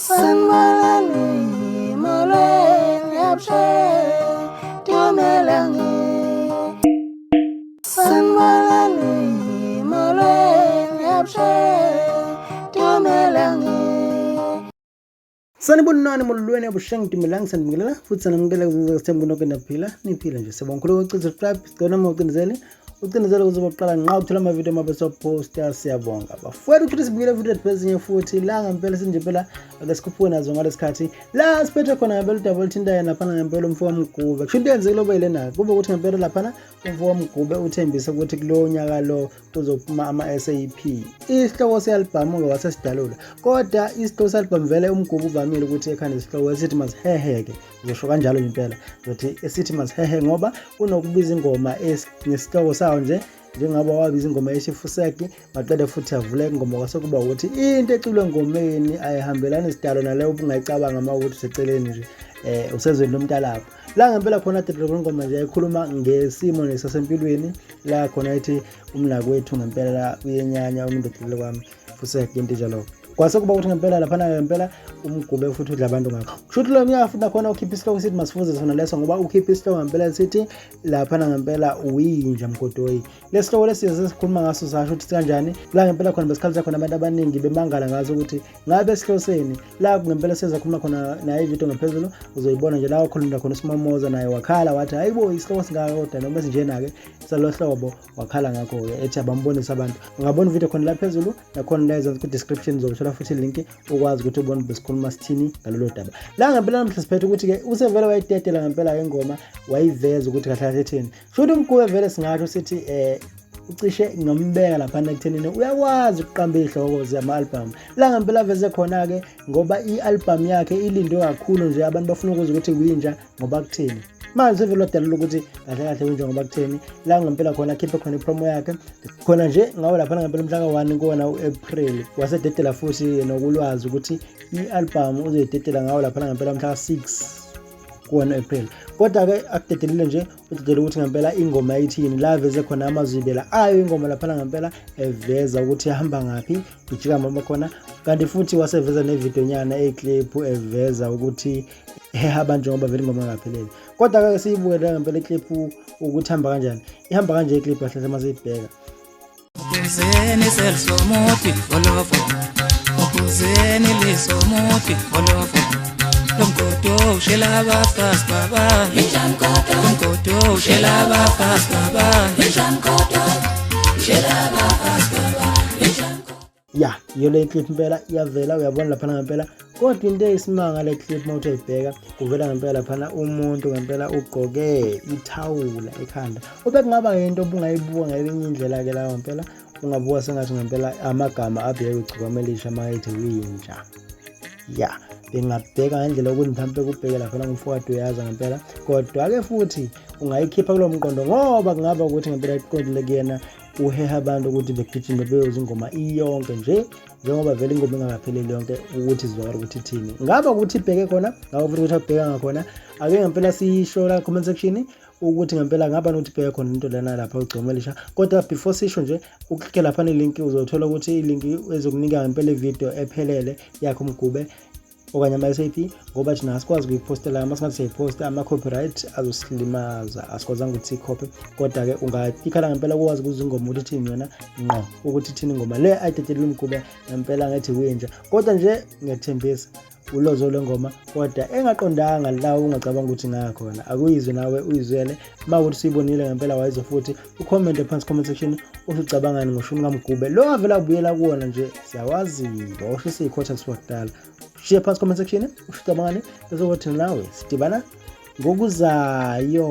Sanibonani, molweni, abusheni, dumelang. Sanibonani, molweni, abusheni, dumelang. Sanibonani molweni abusheng dumelang sanibingelela futhi sanamukela kuze sithembe nonke niyaphila niphile nje sibonga khulu ukucinza subscribe sicela noma ucindezele ucindezele ukuze uzoqala nqa ukuthola amavidiyo uma besophosta siyabonga bafowethu ukuthi sibukele video ezinye futhi la ngempela sinje phela ake sikhuphuke nazo ngalesikhathi la siphethe khona ngempela udaba oluthintayo laphana ngempela umfo wamgube kusho into eyenzekile oba yilena kube ukuthi ngempela laphana umfo wamgube uthembise ukuthi kulowo nyaka lo kuzophuma ama-SAP isihloko se-albhamu-ke wasesidalula kodwa isihloko se-albhamu vele umgube uvamile ukuthi ekhanda isihloko esithi masiheheke ngizosho kanjalo impela ngizothi esithi masihehe ngoba kunokubiza ingoma ngesihloko sawo nje njengoba wabiza ingoma yeshifuseki maqede futhi avule ingoma kwase kuba ukuthi into eculwe engomeni ayihambelani sidalo naleyo ubungayicabanga uma ukuthi useceleni nje eh usezweni lomntalapho la ngempela khona dede ingoma nje ayikhuluma ngesimo nesasempilweni la khona ethi umnakwethu ngempela la uyenyanya umuntu odlulele kwami fuseki into njalo kwase kuba ukuthi ngempela laphana ngempela umgube futhi udla abantu ngakho kusho ukuthi lo nyaka futhi nakhona ukhipha isihloko sithi masifuze sona leso ngoba ukhipha isihloko ngempela sithi laphana ngempela uyinja mgodoyi lesihloko lesi sesikhuluma ngaso sasho ukuthi kanjani la ngempela khona besikhalisa khona abantu abaningi bemangala ngaso ukuthi ngabe esihloseni la ngempela sezakhuluma khona naye ividiyo ngaphezulu uzoyibona nje la wakhuluma khona usimomoza naye wakhala wathi hayibo isihloko singaka kodwa noma esinjena-ke salohlobo wakhala ngakho-ke ethi abambonise abantu ungabona ividiyo khona la phezulu nakhona la ezansi ku-description uzothola futhi ilinki ukwazi ukuthi ubone besikhuluma sithini ngalolo daba la ngempela namhla siphethe ukuthi-ke usevele wayidedela ngempela-ke ingoma wayiveza ukuthi kahle kahle ethini shuthi umgube vele singasho sithi um ucishe ngambeka laphana ekuthenini uyakwazi ukuqamba iy'hloko zama-albhamu la ngempela aveze khona-ke ngoba i-albhamu yakhe ilindwe kakhulu nje abantu bafuna ukuzwa ukuthi winja ngoba kuthini manje sevele wadalula ukuthi kahle kahle winja ngoba kutheni la ngempela khona akhiphe khona ipromo yakhe khona nje ngawo laphana ngempela umhla ka-1 kuwona u-April wasededela futhi nokulwazi ukuthi i-albhamu uzoyidedela ngawo laphana ngempela umhla ka-6 kuwona u-April kodwa-ke akudedelile nje udedele ukuthi ngempela ingoma ithini la veze khona amazwibela ayo ingoma laphana ngempela eveza ukuthi ihamba ngaphi ijika mama khona kanti futhi waseveza nevidonyana eyiclip eveza ukuthi ehaba njengoba vele ingoma ingaphelele kodwa ke siyibuke le ngempela iclip ukuthi hamba kanjani ihamba kanje iclip kahle uma siyibheka Ukuzeni selisomuthi olovo Ukuzeni lisomuthi olovo Lomgodo ushela abafazi baba Lomgodo ushela abafazi baba Ushela abafazi baba Ya iyo le clip impela iyavela uyabona laphana ngempela kodwa into eyisimanga le clip uma uthi uyayibheka kuvela ngempela laphana umuntu ngempela ugqoke ithawula ekhanda obekungaba yinto obungayibuka ngelinye indlela-ke layo ngempela ungabuka sengathi ngempela amagama abheke igcokama elisha uma ethi winja ya bengabheka ngendlela yokuthi mhlawumpe kubheke laphana ngumfowethu uyaza ngempela kodwa-ke futhi ungayikhipha kulo mqondo ngoba kungaba ukuthi ngempela iqondile kuyena uheha abantu ukuthi begijime beyoza ingoma iyonke nje njengoba vele ingoma ingakapheleli yonke ukuthi izwakala ukuthi ithini ngaba ukuthi ibheke khona ngaba futhi ukuthi akubheka ngakhona ake ngempela siyisho la comment section ukuthi ngempela ngaba nokuthi ibheke khona into lena lapha ugcoma elisha kodwa before sisho nje uklike lapha ne-link uzothola ukuthi i-link ezokunika ngempela ividiyo ephelele yakho umgube okanye ama-SAP ngoba thina asikwazi ukuyiphostela uma singathi siyayiphosta ama-copyright azosilimaza asikwazanga ukuthi siyikhophe kodwa-ke ungayikhala ngempela ukwazi ukuza ingoma ukuthi ithini yona ngqo ukuthi ithini ingoma le ayidedelile umgube ngempela ngethi winja kodwa nje ngiyakuthembisa ulozo lwengoma kodwa engaqondanga la ungacabanga ukuthi ngakhona akuyizwe nawe uyizwele uma ukuthi usuyibonile ngempela wayizwa futhi ukhomente phansi comment section usucabangani ngoshuni kamgube lo avela abuyela kuwona nje siyawazi wawushisa iyikhotha kusuka kudala shiya phansi comment section usucabangani bese kuthi nawe sidibana ngokuzayo.